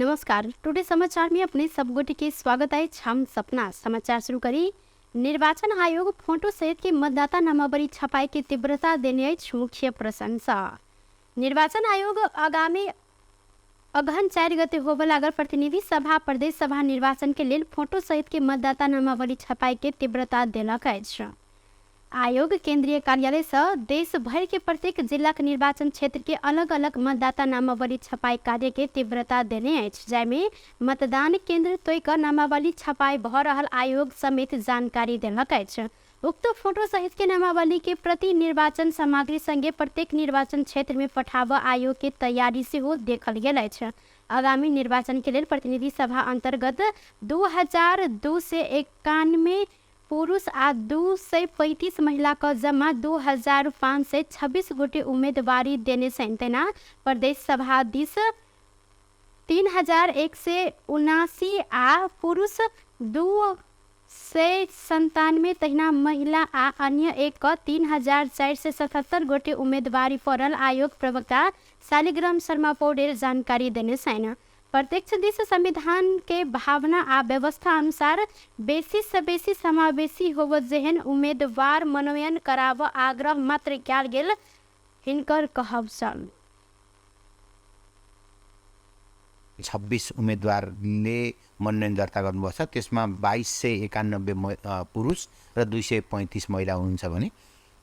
नमस्कार, टुडे समाचार में अपने सब गोटे के स्वागत अछि। हम सपना समाचार शुरू करी। निर्वाचन आयोग फोटो सहित के मतदाता नामावली छपाई के तीव्रता देने अछि मुख्य प्रशंसा। निर्वाचन आयोग आगामी अगहन 4 गते होबय लागल प्रतिनिधि सभा प्रदेश सभा निर्वाचन के लेल फोटो सहित के मतदाता नामावली छपाई के तीव्रता देलक अछि। आयोग केंद्रीय कार्यालय सँ देश भरि के प्रत्येक जिलाक निर्वाचन क्षेत्र के अलग अलग मतदाता नामावली छपाई कार्य के तीव्रता देने अछि, जाहिमे मतदान केंद्र तोय क नामावली छपाई भ रहल आयोग समेत जानकारी देलक अछि। उक्त फोटो सहित के नामावली के प्रति निर्वाचन सामग्री संगे प्रत्येक निर्वाचन क्षेत्र में पठाबऽ आयोग के तैयारी सेहो देखल गेल अछि। आगामी निर्वाचन के लेल प्रतिनिधि सभा अंतर्गत 2291 पुरुष आ 235 महिला क जमा 2526 गोटे उम्मेदवारी देने छनि। तहिना प्रदेश सभा दिस 3179 आ पुरुष 297 तहिना महिला आ अन्य एक क 3477 गोटे उम्मेदवारी पड़ल आयोग प्रवक्ता शालिग्राम शर्मा पौडेल जानकारी देने छनि। प्रत्यक्ष दिस संविधान के भावना आ व्यवस्था अनुसार बेसी सँ बेसी समावेशी होबय जेहन उम्मेदवार मनोनयन कराबऽ आग्रह मात्र कयल गेल हिनकर कहब छल। 26 उम्मेदवारले मनोनयन दर्ता गर्नुभएको छ। त्यसमा 2291 पुरुष र 235 महिला हुनुहुन्छ भने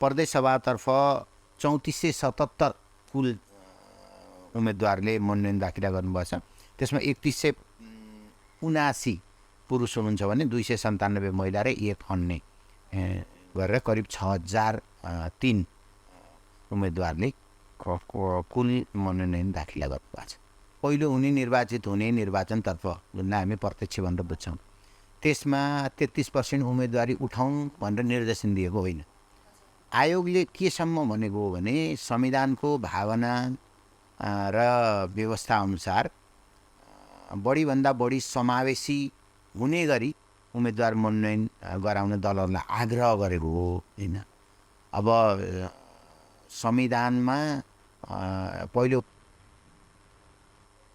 प्रदेश सभातर्फ 3477 कुल उम्मेदवारले मनोनयन दाखिला गर्नुभएको छ। त्यसमा 3179 पुरुष हुनुहुन्छ भने 297 महिला र 1 अन्य गरेर करिब 6003 उम्मेदवारले कुल मनोनयन दाखिला गर्नुभएको छ। पहिलो हुने निर्वाचित हुने निर्वाचनतर्फ जुनलाई हामी प्रत्यक्ष भनेर बुझ्छौँ त्यसमा 33% उम्मेदवारी उठाउँ भनेर निर्देशन दिएको होइन। आयोगले केसम्म भनेको हो भने संविधानको भावना र व्यवस्था अनुसार बढीभन्दा बढी समावेशी हुने गरी उम्मेदवार मनोनयन गराउन दलहरूलाई आग्रह गरेको हो होइन। अब संविधानमा पहिलो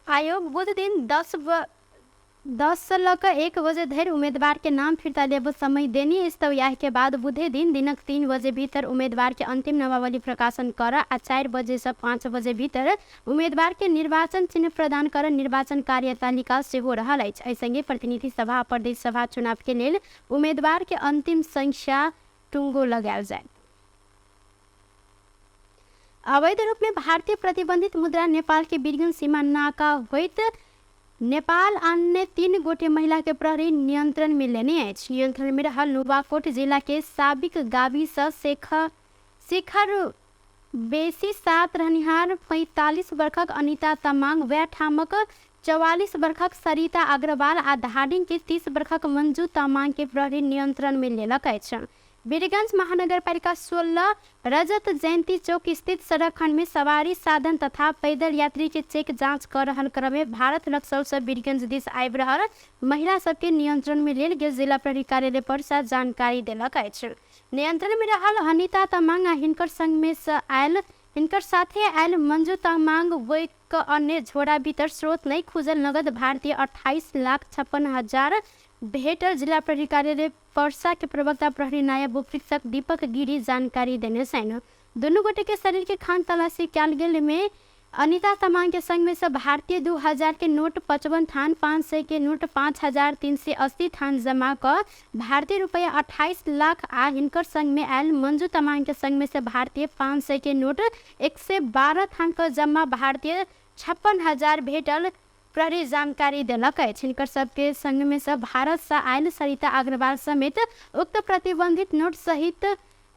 आयोग बुध दिन 10 से लऽ कऽ 1 बजे धरि उम्मीदवार के नाम फिर्ता लेबऽ समय देने अछि। तऽ इएह के बाद बुधे दिन दिनक 3 बजे भीतर उम्मीदवार के अंतिम नामावली प्रकाशन करऽ आ 4 बजे से 5 बजे भीतर उम्मीदवार के निर्वाचन चिन्ह प्रदान करऽ निर्वाचन कार्यतालिका सेहो रहल अछि। एहि संगे प्रतिनिधि सभा आ प्रदेश सभा चुनाव के लेल उम्मीदवार के अंतिम संख्या टुंगो लगायल जायत। अवैध रूप में भारतीय प्रतिबंधित मुद्रा नेपाल के वीरगंज सीमा नाका होइत नेपाल अन्य 3 गोटे महिला के प्रहरी नियंत्रण में लेने अछि। नियंत्रण में रहल नुवाकोट जिला के साबिक गावी सँ शिखर बेसी 7 रहनिहार 45 वर्षक अनिता तामाङ, वएह ठामक 44 वर्षक सरिता अग्रवाल आ धाडिङ के 30 वर्षक मंजू तामाङ के प्रहरी नियंत्रण में लेलक अछि। वीरगंज महानगरपालिका 16 रजत जयंती चौक स्थित सड़क खंड में सवारी साधन तथा पैदल यात्री के चेक जांच कर रहल क्रम में भारत रक्सौल से वीरगंज दिस आबि रहल महिला सबके नियंत्रण में लेल गेल जिला प्रहरी कार्यालय परसा जानकारी देलक अछि। नियंत्रण में रहल अनिता तामाङ आ हिनकर संग में से आयल हिनकर साथे आयल मंजू तामाङ वैक अन्य झोरा भीतर स्रोत नहीं खुजल नगद भारतीय 28,56,000 भेटल जिला प्रहरी कार्यालय पर्सा के प्रवक्ता प्रहरी नायब उपरीक्षक दीपक गिरी जानकारी देने छनि। दुनू गोटे के शरीर के खान तलाशी कयल गेल में अनिता तामाङ के संग में से भारतीय 2000 के नोट 55 थान, 500 के नोट 5380 थान जमा क भारतीय रुपया 28 लाख आ हिनकर संग में आयल मंजू तामाङ के संग में से भारतीय 500 के नोट 112 थान क जमा भारतीय 56,000 भेटल प्रहरी जानकारी देलक अछि। हिनकर सबके संग में से भारत से आयल सरिता अग्रवाल समेत उक्त प्रतिबंधित नोट सहित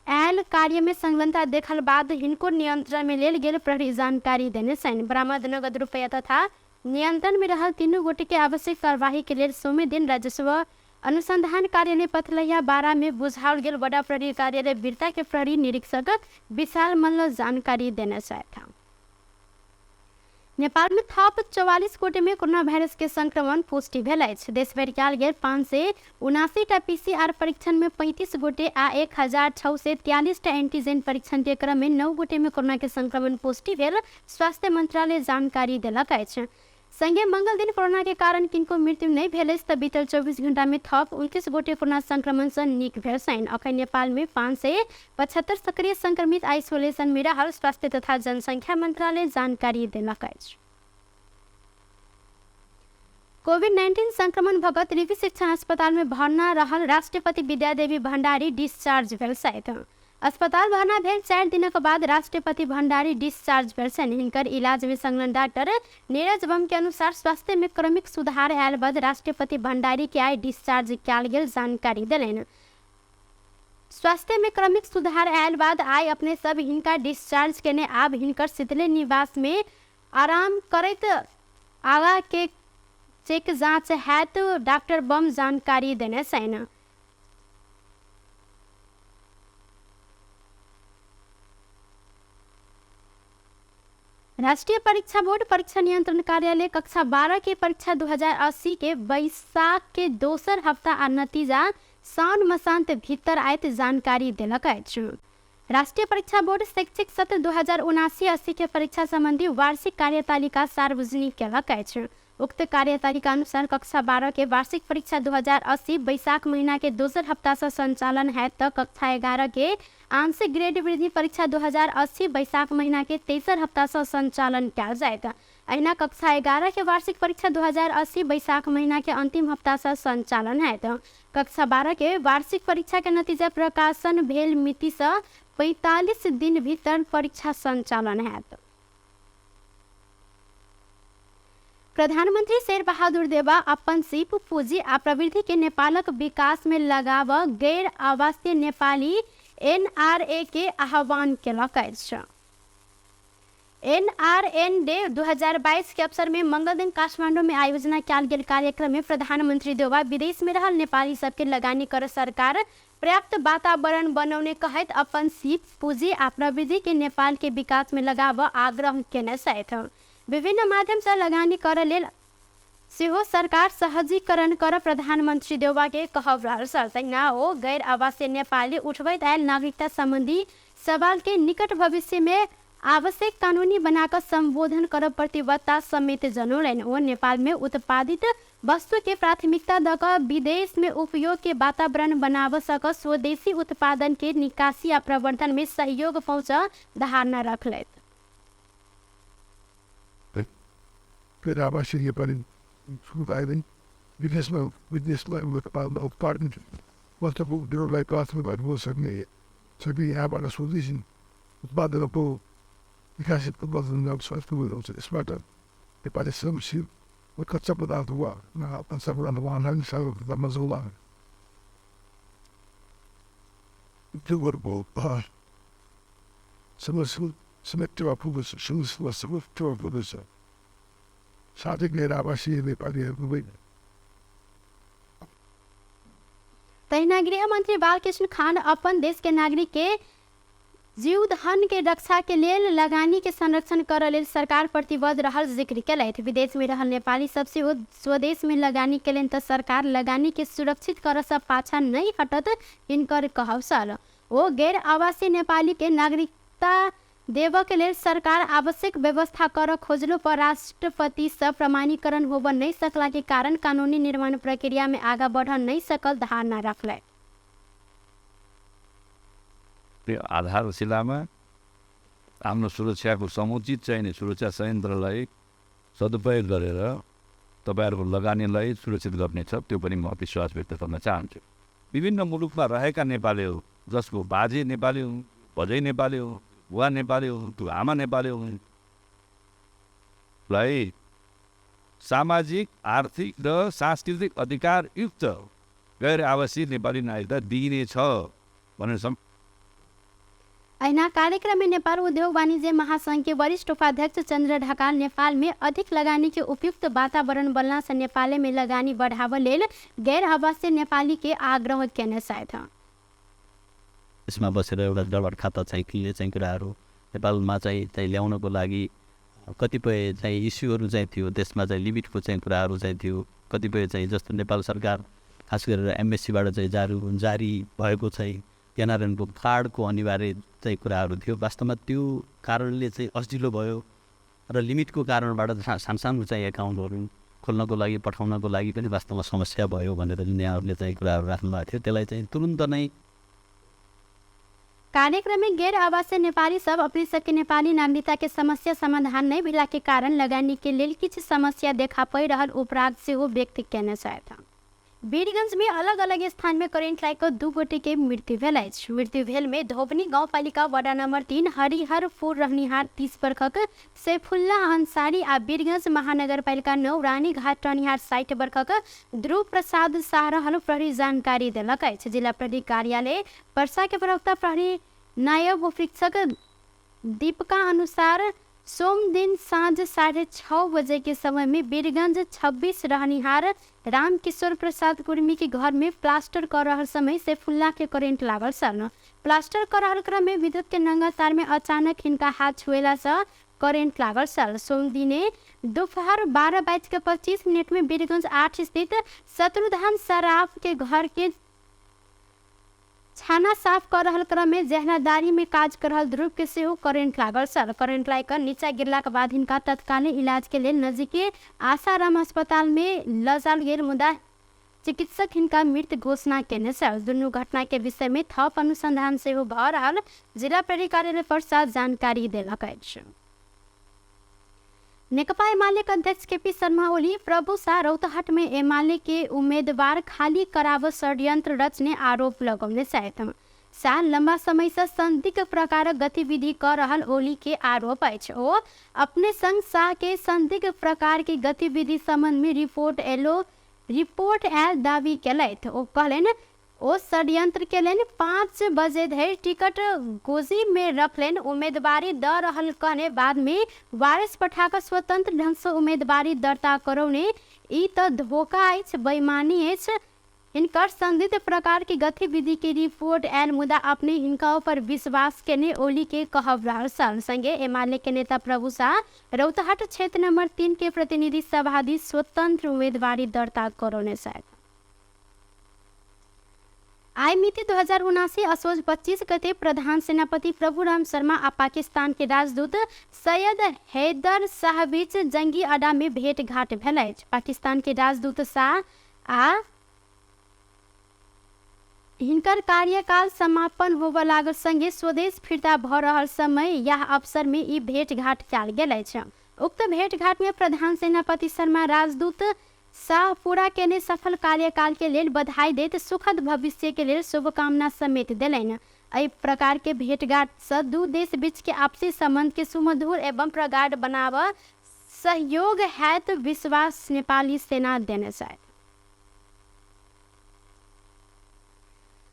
आयल कार्य में संलग्नता देखल बाद हिनको नियंत्रण में लेल गेल प्रहरी जानकारी देने छनि। बरामद नगद रुपया तथा नियंत्रण में रहल तीनू गोटे के आवश्यक कार्यवाही के लेल सोमे दिन राजस्व अनुसंधान कार्यालय पथलहिया 12 में बुझाओल गेल वडा प्रहरी कार्यालय बिरता के प्रहरी निरीक्षक विशाल मल्ल जानकारी देने छथि। नेपाल में थप 44 गोटे में कोरोना वायरस के संक्रमण पुष्टि भेल अछि। देशभरि कयल गेल 579 टा पीसीआर परीक्षण में 35 गोटे आ 1643 टा एंटीजन परीक्षण के क्रम में 9 गोटे में कोरोना के संक्रमण पुष्टि भेल स्वास्थ्य मंत्रालय जानकारी देलक अछि। संगे मंगल दिन कोरोना के कारण किनको मृत्यु नहि भेल अछि तऽ बीतल 24 घंटा में थप 29 गोटे कोरोना संक्रमण से नीक भेल छनि। अखन नेपाल में 575 सक्रिय संक्रमित आइसोलेशन में रहल स्वास्थ्य तथा जनसंख्या मंत्रालय जानकारी देलक अछि। कोविड-19 संक्रमण भऽ त्रिवी शिक्षण अस्पताल में भर्ना रहल राष्ट्रपति विद्यादेवी भण्डारी डिस्चार्ज भेल छथि। अस्पताल भर्ना भेल 4 दिनक बाद राष्ट्रपति भण्डारी डिस्चार्ज भेल छनि। हिनकर इलाज में संलग्न डॉक्टर नीरज बम के अनुसार स्वास्थ्य में क्रमिक सुधार आयल बाद राष्ट्रपति भण्डारी के आइ डिस्चार्ज कयल गेल जानकारी देलनि। स्वास्थ्य में क्रमिक सुधार आयल बाद आइ अपने सब हिनका डिस्चार्ज केने आब हिनकर शीतले निवास में आराम करैत आगा के चेक जाँच हैत डॉक्टर बम जानकारी देने छनि। राष्ट्रीय परीक्षा बोर्ड परीक्षा नियंत्रण कार्यालय कक्षा 12 के परीक्षा 2080 के बैसाख के दोसर हफ्ता आ नतीजा साउन मसान्त भीतर आयत जानकारी देलक अछि। राष्ट्रीय परीक्षा बोर्ड शैक्षिक सत्र 2079-80 के परीक्षा संबंधी वार्षिक कार्यतालिका सार्वजनिक केलक अछि। उक्त कार्यतालिका अनुसार कक्षा 12 के वार्षिक परीक्षा 2080 बैसाख महीना के दोसर हफ्ता से संचालन हैत तऽ कक्षा 11 के आंशिक ग्रेड वृद्धि परीक्षा 2080 बैसाख महीना के तेसर हफ्ता से संचालन कयल जायत। अहिना कक्षा 11 के वार्षिक परीक्षा 2080 बैसाख महीना के अंतिम हफ्ता से संचालन हैत। कक्षा 12 के वार्षिक परीक्षा के नतीजा प्रकाशन भेल मिति से 45 दिन भीतर परीक्षा संचालन हैत। प्रधानमंत्री शेरबहादुर देवा अपन सीप पूंजी आ प्रवृत्ति के नेपालक विकास में लगाव गैर आवासीय नेपाली एनआरए के आह्वान केलक अछि। एनआरएन डे 2022 के अवसर में मंगल दिन काठमांडू में आयोजना कयल गेल कार्यक्रम में प्रधानमंत्री देउवा विदेश में रहल नेपाली सबके लगानी कर सरकार पर्याप्त वातावरण बनौने कहैत अपन सीप पूंजी आ प्रवृत्ति के नेपाल के विकास में लगाव आग्रह केने छथि। विभिन्न माध्यम से लगानी कर लेल सेहो सरकार सहजीकरण कर प्रधानमंत्री देउवा के कहब रहल छल। तहिना ओ गैर आवासीय नेपाली उठबैत आयल नागरिकता संबंधी सवाल के निकट भविष्य में आवश्यक कानूनी बनाकर संबोधन कर प्रतिबद्धता समेत जनौलनि। ओ नेपाल में उत्पादित वस्तु के प्राथमिकता दऽ कऽ विदेश में उपयोग के वातावरण बनाब सक स्वदेशी उत्पादन के निकासी आ प्रवर्धन में सहयोग पहुँच धारणा रखलथि। तहिना गृहमंत्री बालकृष्ण खान अपन देश के नागरिक के जीव धन के रक्षा के लेल लगानी के संरक्षण कर लेल सरकार प्रतिबद्ध रहल जिक्र केलथि। विदेश में रहल नेपाली सब सेहो स्वदेश में लगानी केलनि तऽ सरकार लगानी के सुरक्षित कर से पाछा नहीं हटत हिनकर कहब छल। ओ गैर आवासीय नेपाली के नागरिकता देबऽ के लेल सरकार आवश्यक व्यवस्था कर खोजलो पर राष्ट्रपति से प्रमाणीकरण होबऽ नहीं सकला के कारण कानूनी निर्माण प्रक्रिया में आगा बढ़ नहीं सकल धारणा रखलनि। त्यो आधारशिलामा आफ्नो सुरक्षाको समुचित चाहिने सुरक्षा संयन्त्रलाई सदुपयोग गरेर तपाईहरुको लगानीलाई सुरक्षित गर्नेछ, त्यो पनि म विश्वास व्यक्त गर्न चाहन्छु। विभिन्न मुलुकमा रहेका नेपालीहरू जसको बाजे नेपाली हुन्, बजै नेपाली हुन्, बुवा नेपाली हुन्, आमा नेपाली हुन् लाई सामाजिक, आर्थिक र सांस्कृतिक अधिकारयुक्त गैर आवासीय नेपाली नागरिकता दिइनेछ भनेर अहिना कार्यक्रम में नेपाल उद्योग वाणिज्य महासंघ के वरिष्ठ उपाध्यक्ष चंद्र ढकाल नेपाल में अधिक लगानी के उपयुक्त वातावरण बनला से नेपाल में लगानी बढ़ाव लेल गैर आवासीय नेपाली के आग्रह केने छथि। यसमा बसेर एउटा गडबड खाता चाहिँ किन्ने चाहिँ कुराहरू नेपालमा चाहिँ ल्याउनको लागि कतिपय चाहिँ इस्युहरू चाहिँ थियो, त्यसमा चाहिँ लिमिटको चाहिँ कुराहरू चाहिँ थियो। कतिपय चाहिँ जस्तो नेपाल सरकार खास गरेर एमएससीबाट चाहिँ जारी भएको चाहिँ एनआरएनको कार्डको अनिवार्य चाहिँ कुराहरू थियो। वास्तवमा त्यो कारणले चाहिँ असजिलो भयो। र लिमिटको कारणबाट सानसानो चाहिँ एकाउन्टहरू खोल्नको लागि पठाउनको लागि पनि वास्तवमा समस्या भयो भनेर जुन यहाँहरूले चाहिँ कुराहरू राख्नु भएको थियो त्यसलाई चाहिँ तुरुन्त नै कार्यक्रम में गैर आवासीय नेपाली सब अपने सबके नेपाली नागरिकता के समस्या समाधान नहीं भेला के कारण लगानी के लेल किछु समस्या देखा पड़ि रहल उपराग सेहो व्यक्त केने छथि। वीरगंज में अलग अलग स्थान में करेंट लागि कऽ 2 गोटे के मृत्यु भेल अछि। मृत्यु भेल में धोबनी गाउँपालिका वडा नंबर 3 हरिहरपुर रहनिहार 30 वर्षक सैफुल्लाह अंसारी आ वीरगंज महानगरपालिका 9 रानीघाट रहनिहार 60 वर्षक ध्रुव प्रसाद शाह रहल प्रहरी जानकारी देलक अछि। जिला प्रहरी कार्यालय पर्सा के प्रवक्ता प्रहरी नायब उपरीक्षक दीपका अनुसार सोम दिन साँझ 6:30 बजे के समय में वीरगंज 26 रहनिहार रामकिशोर प्रसाद कुर्मी के घर में प्लास्टर कर रहल समय सैफुल्लाह के करेंट लागल छल। प्लास्टर कर रहल क्रम में विद्युत के नंगा तार में अचानक हिनका हाथ छुएला से करेंट लागल छल। सोम दिने दोपहर 12:25 में वीरगंज 8 स्थित शत्रुधान सराफ के घर के छाना साफ कर रहल क्रम में जहनादारी में काज कर रहल ध्रुव के सेहो करेंट लागल छल। करेंट लागि कऽ नीचा गिरलाक बाद हिनका तत्कालीन इलाज के लेल नजीके आसाराम अस्पताल में लऽ जायल गेल, मुदा चिकित्सक हिनका मृत घोषणा केने छल। दुनू घटना के विषय में थप अनुसंधान सेहो भऽ रहल जिला प्रहरी कार्यालय पर्सा जानकारी देलक अछि। नेकपा एमाले के अध्यक्ष केपी शर्मा ओली प्रभु शाह रौतहट में एमाले के उम्मीदवार खाली कराव षड्यंत्र रचने आरोप लगौने छथि। शाह लंबा समय से संदिग्ध प्रकारक गतिविधि कर रहल ओली के आरोप अछि। ओ अपने संग शाह के संदिग्ध प्रकार के गतिविधि संबंध में रिपोर्ट आयल दावी केलथि। ओ कहलनि ओ षड्यंत्र केलनि, 5 बजे धरि टिकट गोजी में रखलनि, उम्मीदवारी द रहल कहने बाद में वारिस पठा कऽ स्वतंत्र ढंग से उम्मीदवारी दर्ता करौने ई तऽ धोखा अछि, बेईमानी अछि। हिनकर संदिग्ध प्रकार के गतिविधि के रिपोर्ट आयल, मुदा अपने हिनका ऊपर विश्वास केने ओली के कहब रहल छल। संगे एमाले के नेता प्रभु शाह रौतहट क्षेत्र नंबर 3 के प्रतिनिधि सभा दिस स्वतंत्र उम्मीदवारी दर्ता करौने छथि। आइ मिति 2079 असोज 25 गते प्रधान सेनापति प्रभुराम शर्मा आ पाकिस्तान के राजदूत सैयद हैदर शाह बीच जंगी अड्डा में भेंटघाट भेल अछि। पाकिस्तान के राजदूत शाह आ हिनकर कार्यकाल समापन होबय लागल संगे स्वदेश फिर्ता भऽ रहल समय यह अवसर में ई भेंटघाट कयल गेल अछि। उक्त भेंटघाट में प्रधान सेनापति शर्मा राजदूत शाह पूरा केने सफल कार्यकाल के लेल बधाई दैत सुखद भविष्य के लेल शुभकामना समेत देलनि। एहि प्रकार के भेंटघाट से दू देश बीच के आपसी संबंध के सुमधुर एवं प्रगाढ़ बनाब सहयोग हैत विश्वास नेपाली सेना देने छथि।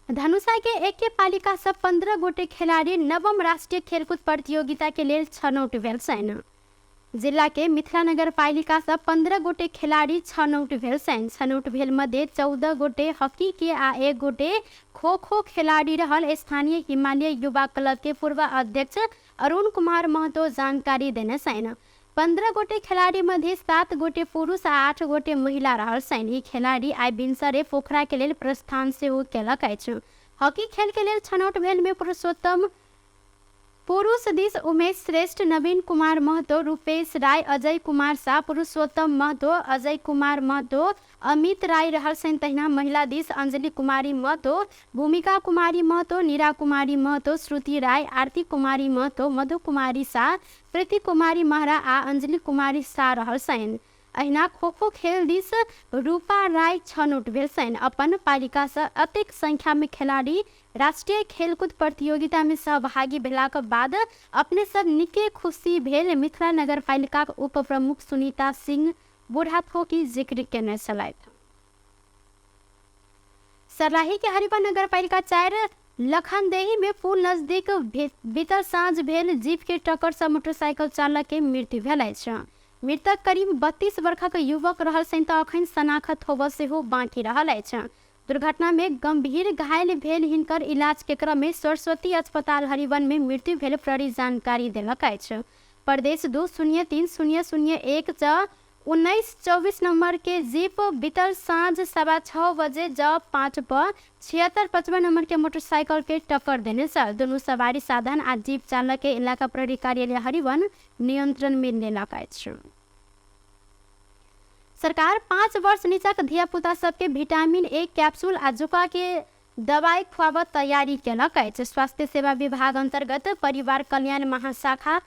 धनुषा के एके पालिका से 15 गोटे खिलाड़ी नवम राष्ट्रीय खेलकूद प्रतियोगिता के लेल छनौट भेल छनि। जिला के मिथिला नगर पालिका से 15 गोटे खिलाड़ी छनौट भेल छनि। छनौट भेल मध्य 14 गोटे हॉकी के आ 1 गोटे खो खो खिलाड़ी रहल स्थानीय हिमालय युवा क्लब के पूर्व अध्यक्ष अरुण कुमार महतो जानकारी देने छनि। 15 गोटे खिलाड़ी मध्य 7 गोटे पुरुष आ 8 गोटे महिला रहल छनि। ई खिलाड़ी आइ भिनसरे पोखरा के लेल प्रस्थान सेहो केलक अछि। हॉकी खेल के लेल छनौट भेल में पुरुषोत्तम पुरुष दिस उमेश श्रेष्ठ, नवीन कुमार महतो, रूपेश राय, अजय कुमार शाह, पुरुषोत्तम महतो, अजय कुमार महतो, अमित राय रहल छनि। तहिना महिला दिस अंजलि कुमारी महतो, भूमिका कुमारी महतो, नीरा कुमारी महतो, श्रुति राय, आरती कुमारी महतो, मधु कुमारी शाह, प्रीति कुमारी महरा आ अंजलि कुमारी शाह रहल छनि। अहिना खो खो खेल दिस रूपा राय छनौट भेल छनि। अपन पालिका से अतेक संख्या में खिलाड़ी राष्ट्रीय खेलकूद प्रतियोगिता में सहभागी भेलाक बाद अपने सब निके खुशी भेल मिथिला नगर पालिका के उप प्रमुख सुनीता सिंह बुढ़ाथोकी जिक्र केने छलथि। सर्लाही के हरिवन नगर पालिका 4 लखनदेही में पुल नजदीक बीतल साँझ भेल जीप के टक्कर से मोटरसाइकिल चालक के मृत्यु भेल अछि। मृतक करीब 32 वर्षक युवक रहल छनि तऽ अखन शनाखत होबय सेहो बाँकी रहल अछि। दुर्घटना में गंभीर घायल भेल हिनकर इलाज के क्रम में सरस्वती अस्पताल हरिवन में मृत्यु भेल प्रहरी जानकारी देलक अछि। प्रदेश 2 0 3 0 0 1 च 1924 नंबर के जीप बीतल साँझ 6:15 बजे जब 5 पर 7655 नंबर के मोटरसाइकिल के टक्कर देने छ। दुनू सवारी साधन आ जीप चालक के इलाका प्रहरी कार्यालय हरिवन नियंत्रण में लेलक अछि। सरकार 5 वर्ष नीचाक धियापुता सबके विटामिन ए कैप्सूल आ जुका के दवाई खुआबऽ तैयारी केलक अछि। स्वास्थ्य सेवा विभाग अंतर्गत परिवार कल्याण महाशाखा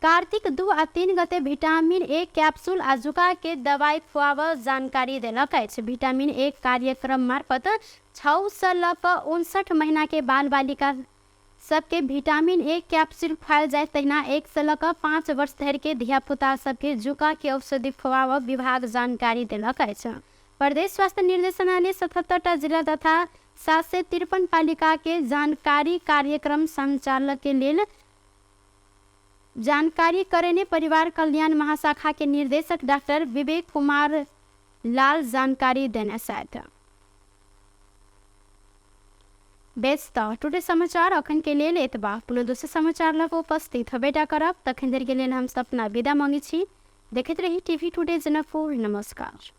कार्तिक 2 आ 3 गते विटामिन ए कैप्सूल आ जुका के दवाई खुआबऽ जानकारी देलक अछि। विटामिन ए कार्यक्रम मार्फत 6 से लऽ कऽ 59 महीना के बाल बालिका सबके विटामिन ए कैप्सूल खुआयल जाय, तहिना 1 से लऽ कऽ 5 वर्ष धरि के धियापुता सबके जुका के औषधि खुआबऽ विभाग जानकारी देलक अछि। प्रदेश स्वास्थ्य निर्देशनालय 77टा जिला तथा 753 पालिका के जानकारी कार्यक्रम संचालक के लेल जानकारी करेने परिवार कल्याण महाशाखा के निर्देशक डॉक्टर विवेक कुमार लाल जानकारी देने छथि। बेस तऽ टुडे समाचार अखन के लेल एतबा। पुनः दोसर समाचार लग उपस्थित होबेटा करब, तखन धरि के लेल हम सपना विदा मांगै छी। देखैत रही टीवी टुडे जनकपुर। नमस्कार।